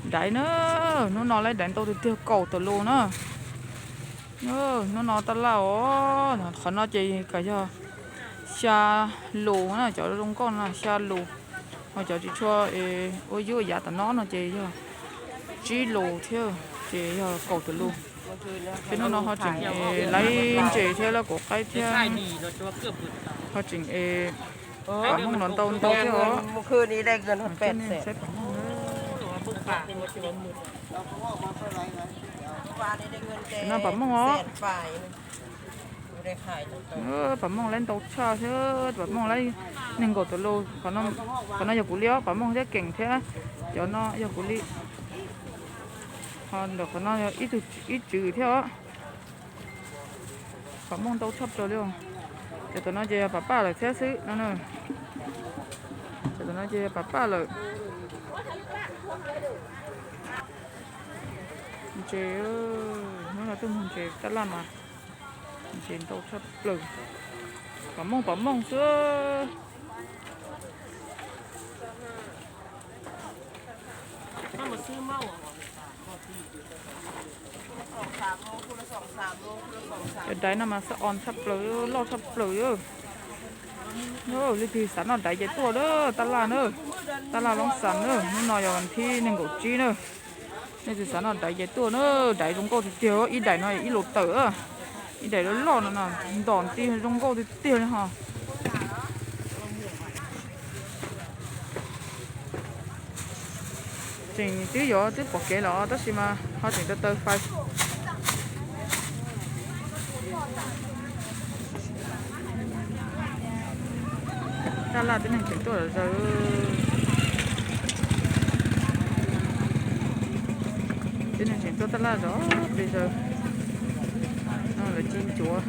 Daiv na, hnub no lawv daiv ntau tiag tiag, kaum tawm lus na. Hnub no tab laj os, qhov no ces kom yog xya lus na, cov zoo nkauj no xya lus, ho cov tsis tshua ua yub ua yav tom no no ces yog tsib lus thiab, ces yog kaum tawm lus. Ces hnub no ho tseem laib ntses thiab lauj, kuv qaib thiab, ho tseem pam mooj los ntau ntau thiab os. Saib pam mooj, no pam mooj os. Pam mooj laib ntau tshaj thiab, pam mooj laib nees nkaum tawm lus. Qhov no yog kuv li os, pam mooj thiab keem thiab, cov no yog kuv li. Ho ntawm qhov no yog ib tswv thiab os. Pam mooj ntau tshaj plaws li. Cov tom no ces yog pam paj lawm thiab xwb no. Cov tom no ces yog pam paj lawm. Ntses, hnub no tuaj mus ntses tab laj mas ntses ntau tshaj plaws. Pam mooj pam mooj xwb. Cov daiv no mas xab on tshaj plaws, loj tshaj plaws. Leej twg xav noj daiv ces tuaj na, tab laj na, tab laj Loob Xas na, hnub no yog thib nees nkaum tsib na. Leej twg xav noj daiv ces tuaj na, daiv zoo nkauj tiag tiag, ib daim no ib lus tawm, ib daim loj loj no no, ntom nti zoo nkauj tiag tiag li ho. Tseem twb yuav twb pom kev los tab sis mas ho tseem taw taw fais. Tab laj tib neeg tseem tuaj zom zaws. Tib neeg tseem tuaj tab laj zom pes zaws. No lawv ci ncuav.